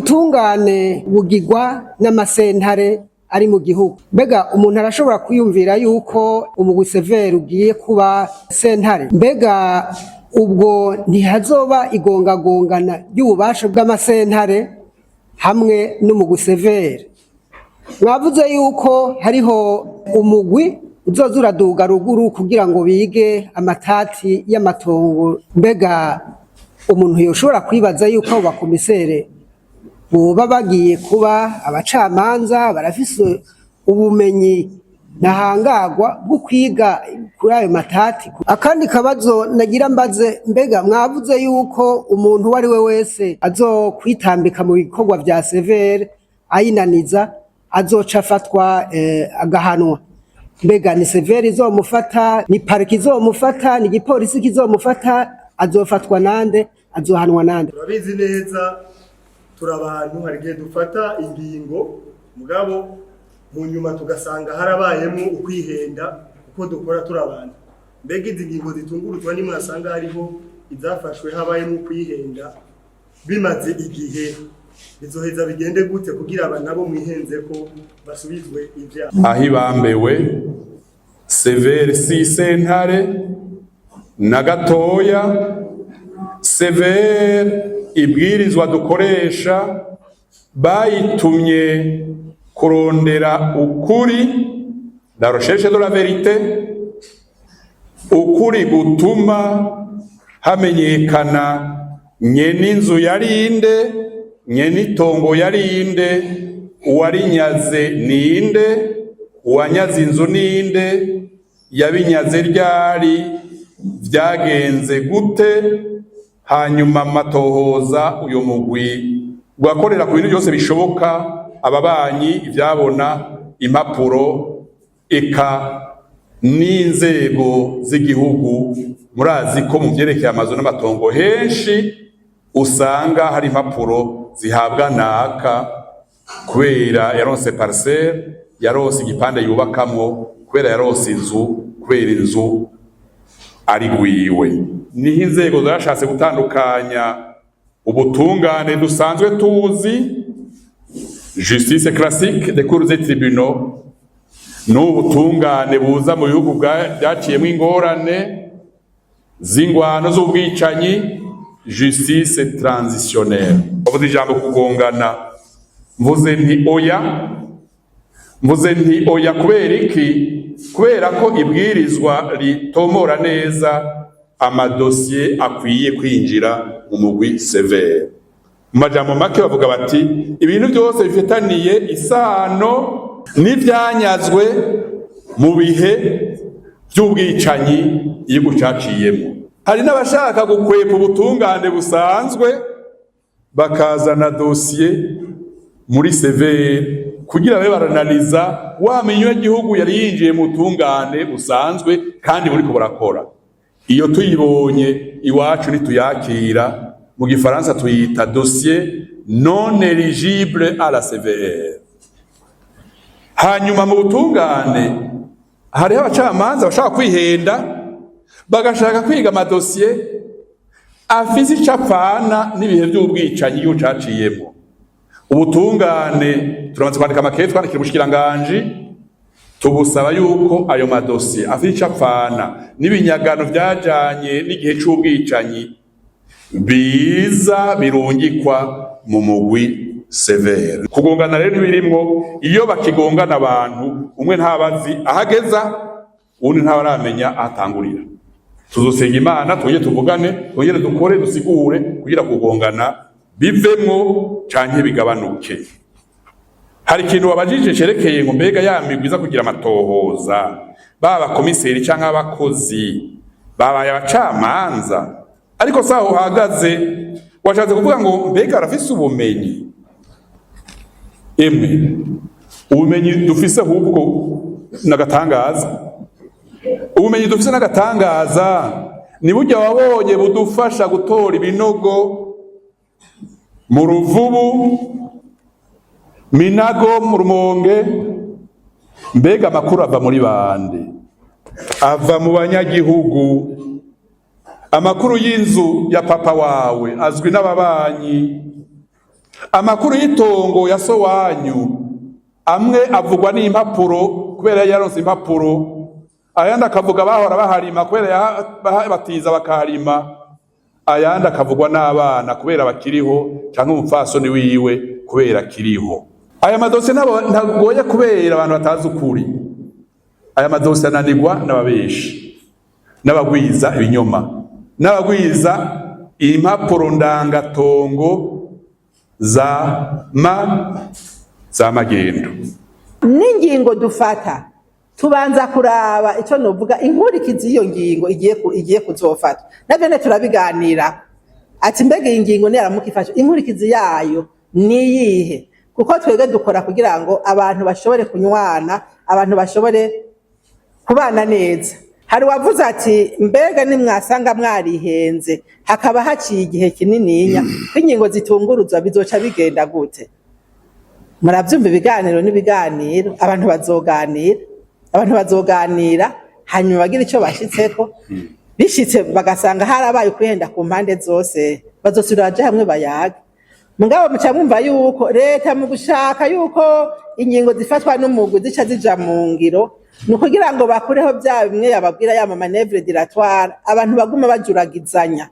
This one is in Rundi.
Ubutungane bugirwa n'amasentare ari mu gihugu. Mbega umuntu arashobora kwiyumvira yuko umugwi CVR ugiye kuba sentare? Mbega ubwo ntihazoba igongagongana ry'ububasha bw'amasentare hamwe n'umugwi CVR? Mwavuze yuko hariho umugwi uzoza uraduga ruguru kugira ngo bige amatati y'amatongo. Mbega umuntu yoshobora kwibaza yuko abo bakomisere boba bagiye kuba abacamanza, barafise ubumenyi ntahangagwa bwo kwiga kuri ayo matati? Akandi kabazo nagira mbaze: mbega mwavuze yuko umuntu uwo ari we wese azokwitambika mu bikorwa vya CVR ayinaniza azoca afatwa agahanwa. Mbega ni CVR izomufata, ni parquet izomufata, ni igipolisi kizomufata? Azofatwa nande? Azohanwa nande? Turabizi neza, turi abantu, hari igihe dufata ingingo, mugabo mu nyuma tugasanga harabayemo ukwihenda, kuko dukora turi abantu. Mbega izi ngingo zitunguruzwa, nimwasanga hariho izafashwe habayemo ukwihenda bimaze igihe, bizoheza bigende gute kugira aba nabo mwihenze ko basubizwe ivyabo? Aho ibambewe, CVR si sentare na gatoya. CVR, ibwirizwa dukoresha, bayitumye kurondera ukuri, la recherche de la vérité, ukuri gutuma hamenyekana nyene inzu yarinde, nyene itongo yarinde, uwarinyaze ninde, uwanyaze inzu ninde, yabinyaze ryari, vyagenze gute. Hanyuma amatohoza, uyu mugwi ugakorera ku bintu byose bishoboka, ababanyi, ivyabona, impapuro, eka n'inzego z'igihugu. Murazi ko mu vyerekeye amazu n'amatongo henshi usanga hari impapuro zihabwa naka kubera yaronse parcelle, yaronse igipande yubakamwo, kubera yaronse inzu, kubera inzu ari gwiwe. Niho inzego zashatse gutandukanya ubutungane dusanzwe tuzi, justice classique des cours et tribunaux, n'ubutungane buza mu bihugu byaciyemwo ingorane z'ingwano, z'ubwicanyi, justice transitionnelle. Bavuze ijambo kugongana, mvuze nti oya. Mvuze nti oya. Kubera iki? Kubera ko ibwirizwa ritomora neza amadosiye akwiye kwinjira mu mugwi CVR. Mu majambo make bavuga bati ibintu byose bifitaniye isano n'ivyanyazwe mu bihe by'ubwicanyi igihugu caciyemo. Hari n'abashaka gukwepa ubutungane busanzwe, bakazana dosiye muri CVR kugira babe barananiza wa minyagihugu yari yinjiye mu butungane busanzwe kandi buriko burakora. Iyo tuyibonye iwacu ntituyakira. Mu gifaransa tuyita dossier non éligible à la CVR. Hanyuma mu butungane hariho abacamanza bashaka kwihenda, bagashaka kwiga amadosiye afise ico apfana n'ibihe vy'ubwicanyi igihugu caciyemwo. Ubutungane turamaze kwandika amakete, twandikira ubushikiranganji, tubusaba yuko ayo madosiye afise ico apfana n'ibinyagano vyajanye n'igihe c'ubwicanyi biza birungikwa mu mugwi CVR. Kugongana rero ntibirimwo. Iyo bakigongana abantu, umwe ntabazi ahageza, uwundi ntaba aramenya ahatangurira. Tuzosenga Imana, twongere tuvugane, twongere dukore, dusigure kugira kugongana bivemwo canke bigabanuke. Hari ikintu wabajije cerekeye ngo mbega ya migwi iza kugira amatohoza, baba komiseri canke abakozi babaye abacamanza? Ariko saho uhagaze, washatse kuvuga ngo mbega barafise ubumenyi? Emwe, ubumenyi dufise ahubwo nagatangaza. Ubumenyi dufise n'agatangaza. Ni burya wabonye budufasha gutora ibinogo mu Ruvubu, Minago, mu Rumonge. Mbega amakuru ava muri bande? Ava mu banyagihugu. Amakuru y'inzu ya papa wawe azwi n'ababanyi. Amakuru y'itongo ya so wanyu amwe avugwa n'impapuro kubera yaronse impapuro, ayandi akavuga bahora baharima kubera batiza bakaharima, ayandi akavugwa n'abana kubera bakiriho, canke umupfasoni wiwe kubera akiriho. Aya madosiye ntagoye kubera abantu batazi ukuri. Aya madosiye ananirwa n'ababeshi, n'abagwiza ibinyoma, n'abagwiza impapuro ndangatongo za magendo. N'ingingo dufata, tubanza kuraba icyo novuga inkurikizi y'iyo ngingo igiye kuzofatwa. Navyo ne turabiganira ati: "Mbega iyi ngingo niyaramuka ifashwe, inkurikizi yayo niyihe?" Kuko twebwe dukora kugira ngo abantu bashobore kunywana, abantu bashobore kubana neza. Hari uwavuze ati: "Mbega nimwasanga mwarihenze, hakaba haciye igihe kinininya ko ingingo zitunguruzwa, bizoca bigenda gute?" Muravyumva, ibiganiro n'ibiganiro, abantu bazoganira, abantu bazoganira, hanyuma bagira ico bashitseko. Bishitse bagasanga harabaye ukwihenda ku mpande zose, bazosubira baje hamwe bayaga. Mugabo muca mwumva yuko leta, mu gushaka yuko ingingo zifatwa n'umugwi zica zija mu ngiro, ni ukugira ngo bakureho bya bimwe yababwira, ya manœuvre dilatoire, abantu baguma bajuragizanya.